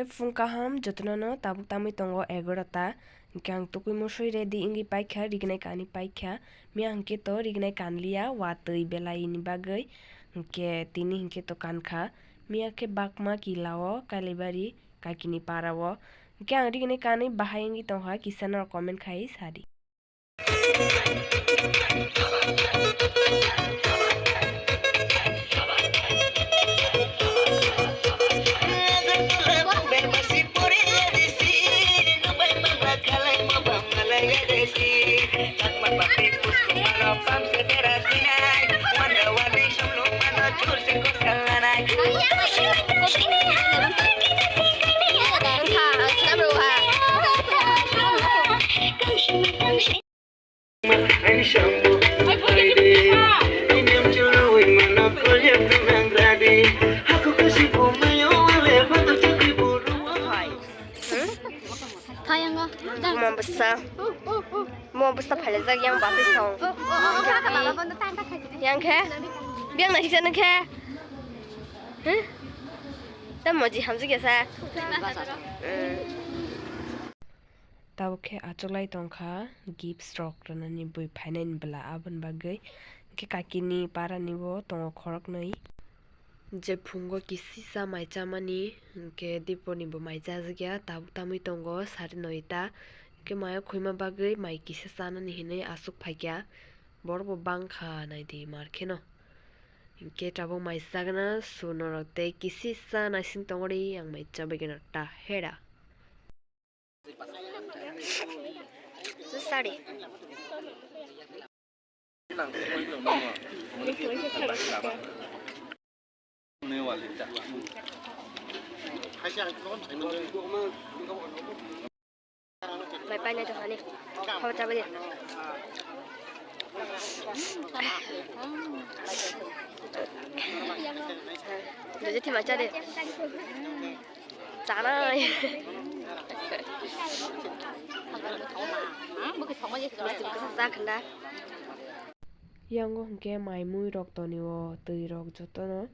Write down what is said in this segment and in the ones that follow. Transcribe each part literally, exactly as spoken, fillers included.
Phung kaham jotono no tabuk tamwi tongo egarota. Hwnkhe ang tukui musui ready wngwi paikha, rignai kanwi paikha. Miya hwnkhe to rignai kanliya, watwi belai ni bagwi. Hwnkhe tini hwnkhe to kankha. Miya khe bakma kila o Kailabari kakini para o. Hwnkhe ang rignai kanwi bahai wngwi tongkha, kisa norok comment khai sadi. Thayango. Mo bwsa. Mo bwsa phailajak yang basi song. Yang khe? Biang nai kisa nang khe? Huh? Tamo ji hamjak ya sa. Hmm. Tabuk khe achuklai tongkha gifts rok rwnani bui phainani bwla, aboni bagwi hwnkhe kakini parani bo tongo khoroknwi. Je phungo kisisa mai chamani, hwnkhe dipor ni bo mai chajakya, tabuk tamwi tongo sari noita, hwnkhe mayo khuima bagwi mai kisa chanani hinwi aswk phaikya, borok bo bangkha naidi mar kheno, hwnkhe tabuk mai chagna su norok tei kisisa naising tongori ang mai chabaigwna ta hera. Sari. Mai painai tongkha ni. Khabo chabai di. Doje thima cha de. Chanai. Cha khanda. Yango hwnkhe mai mui rok tonio, twi rok jotono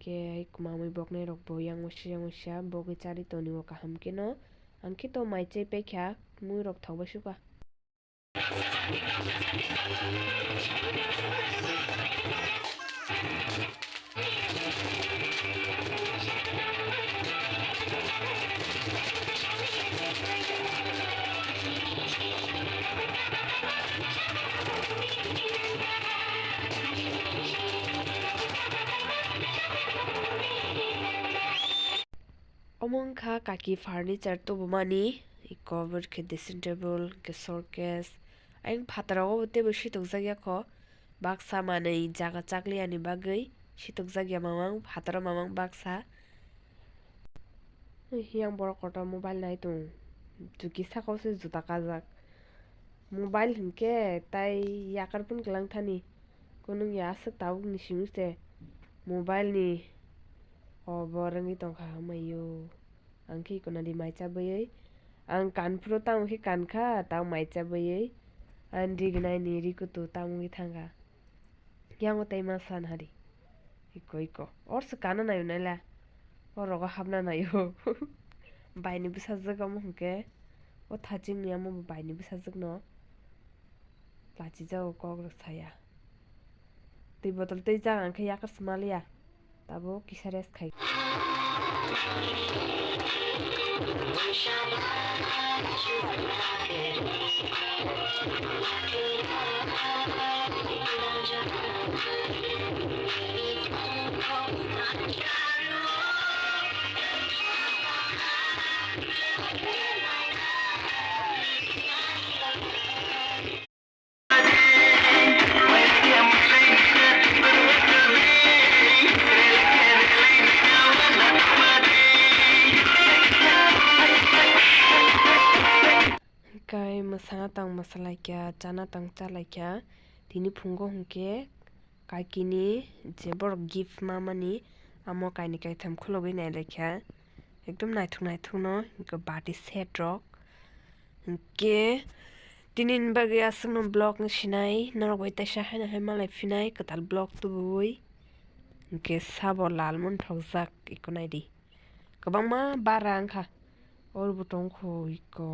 khe mamui boknai rok bo yango siya yango siya bogwi chari tonio kaham kheno. Ang khe to mai chai paikha, mui rok thok bai sukha. Omo wngkha kaki furniture tubumani, eko abo khe dressing table, hwnkhe showcase. Ayang phataro o bo teibo sitokjak ya kho, baksa manwi jaga chakliyani bagwi sitokjak ya mamang, phataro mamang baksa. Yang borok kotor mobile nai tong, juki saka o se juta kajak. Mobile hinkhe tai yakar phone kwlang thani, kunung ya aswk tabuk ni simi se mobile ni obo rwngwi tongkha hamaio. Ang khe iko nadi mai chabaiwi. Ang kan phuru tamo khe kan kha, tamo mai chabaiwi. Ang rignai ni ri kutu tamo wngwi thang kha. Yango tei ma san hari. Iko, iko. Or se kana nayo naila. O rogo hapna nayo. Bai ni bwsajwk omo hwnkhe. O thaching ni amo bo bai ni bwsajwk no. Lachijago kok rw saya. Twi botol twi jak ang khe yakar se maliya. Tabuk kisa rest khai. Kai mwsana tang mwsalaikha, chana tang chalaikha. Tini phungo hwnkhe kakini je borok gift mamani, amo kainwi kaitham khulogwi nailaikha. Ekdom naithok naithokno hwnkhe bati set rok. Hwnkhe tinini bagwi aswkno vlog wng sinai, norok bai teisa haino hai malai phinai kwtal vlog tubui. Hwnkhe sabo lal monthokjak eko naidi. kwbangma bara wngkha. Oro bo tongkho iko.